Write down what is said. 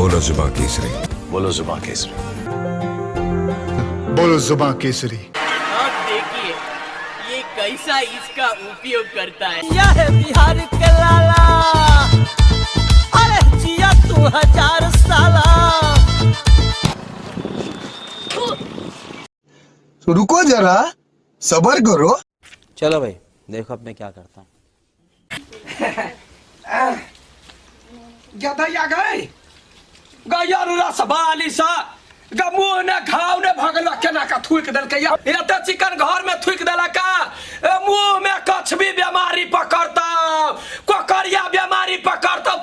बोलो जुबा केसरी। बोलो जुबा केसरी। बोलो जुबा केसरी। अब देखिए ये कैसा इसका उपयोग करता है। यह है बिहार के लाला, अरे जिया तू हजार साला। रुको जरा, सबर करो। चलो भाई, देखो अब मैं क्या करता हूँ। गदैया गई गैया रसबाली सा ग मुंह ने घाव ने भगल केना का थूक देलकै या एते चिकन घर में थूक देलक ए मुंह में कछबी बीमारी पकड़तौ, कोकरिया बीमारी पकड़तौ।